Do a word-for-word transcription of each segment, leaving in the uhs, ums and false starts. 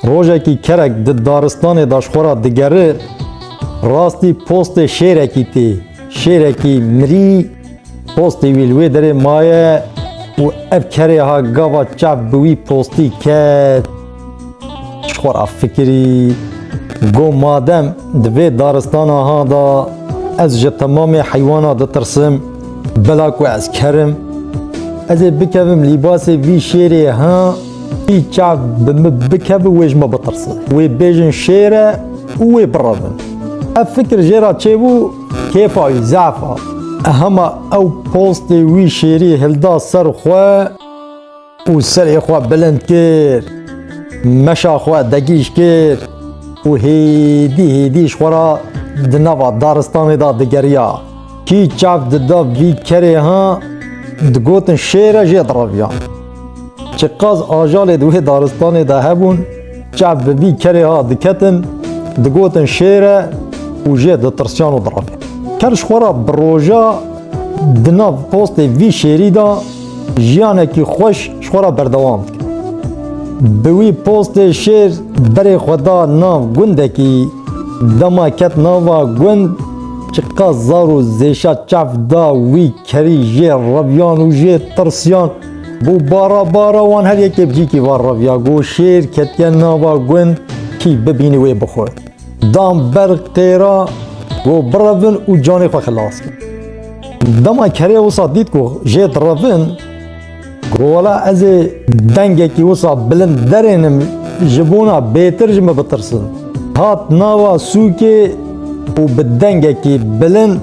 Rojekî kerek di daristanê de ji xwe re digere, rastî postê şêrekî tê. Şêrekî mirî, postê wî li wê derê maye û ev kerê ha gava çav bi wî postî ket. Ji xwe re fikirî, got, madem di vê daristana ha de ez ji temamê heywana ditirsim, bela ku ez ker im, ez ê bikevim lîbasê vî şêrê ha, vî çav bi min bikeve, wê ji min bitirse. Wê bêjin şêr e û wê birevin. Ev fikir jê re çêbû, kêfa wî zehf hat. Hema ew postê wî şêrî hilda ser xwe û serê xwe bilind kir, meşa xwe degîş kir û hêdî hêdî ji xwe re di nava daristanê de digeriya. Kî çav dida vî kerê ha, digotin şêr e, jê direviyan. Çiqas ajalê di wê daristanê de hebûn, çav bi vî kerê ha diketin, digotin şêr e û jê ditirsiyan û direvîn. Ker ji xwe re bi roja di nav postê vî şêrî de jiyanekî xweş ji xwe re berdewam dike. Bi wî postê şêr berê xwe da nav gundekî, dema ket nava gund, çiqas zar û zêşa çav da wî kerî, jê reviyan û jê tirsiyan. Bû bara bara wan, her yekê bi cîkî va reviya. Got, şêr ketiye nava gund, kî bibînî wê bixwe. Dan ber qêra, got, birevin û canê xwe xilas kin. Dema kerê wisa dît ku jê direvin, got, wela ez ê dengekî wisa bilind derênim, ji bona bêtir ji min bitirsin. Hat nava sûkê û bi dengekî bilind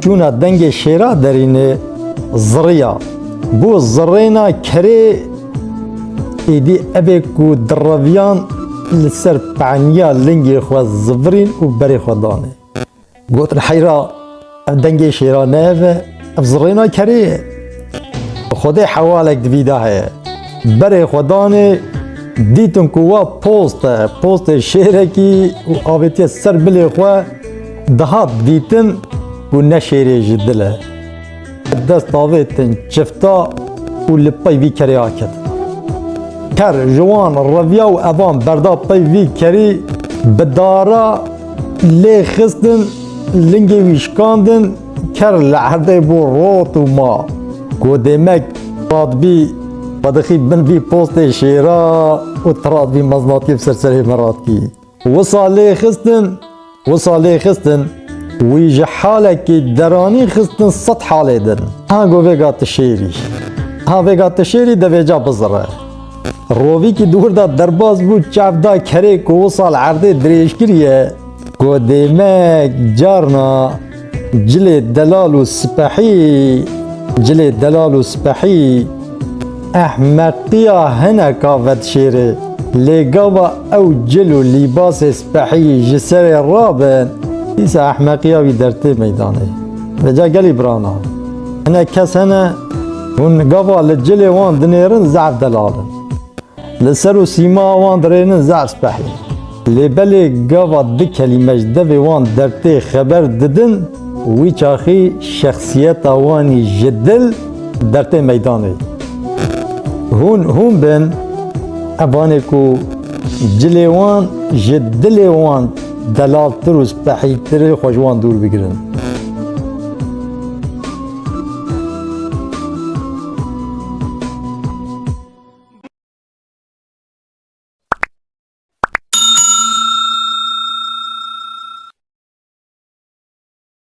çûna dengê şêra derîne, ziriya. Bû zirêna kerê. Êdî ev ê ku direviyan, li ser peniya lingê xwe zivirîn û berê xwe danê. Gotin, heyra, ev dengê şêra ne ev e, ev zirêna kerê ye. Xwedê hewalek di vî de heye. Berê xwe danê, dîtin ku wa post e, postê şêrekî, û avêtiye ser bilê xwe, dihat dîtin ku ne şêrê, ji dil e. Dest avêtin çifta û li pey vî kerê aket. Ker ji wan reviya û evan berda pey vî kerî, bi dara lê xistin, lingê wî şikandin, ker li erdê bû rot û ma. Got, dêmek radbî, xwe dixî bin vî postê şêra û tu radbî meznatiyê bi ser serê me radkî. Wisa lê xistin, wisa lê xistin, wî ji halekî deranî xistin sed halê din. Ha, got, vêga tu şêrî. Ha, vêga tu şêrî, de vêca bizire. Rovîkî di wir de derbas bû, çav da kerê ku wisa li erdê dirêj kiriye. Got, dêmek carna cilê delal û spehî, cilê delal û spehî, ehmeqiya hineka vedişêre. Lê gava ew cil û lîbasê spehî ji serê rabin, dîsa ehmeqiya wî dertê meydanê. Vêca gelî birana. Hinek kes hene, hûn gava li cilê wan dinêrin, zehf delal in. Li ser û sîma wan dirênin, zehf spehî. Lê belê gava du kelîme ji devê wan dertê xeber didin, wî çaxî şexsiyeta wanî ji dil dertê meydanê. Hûn, hûn bin, ev anê ku cilê wan ji dilê wan delaltir û spehîtir e, xwe ji wan dûr bigirin.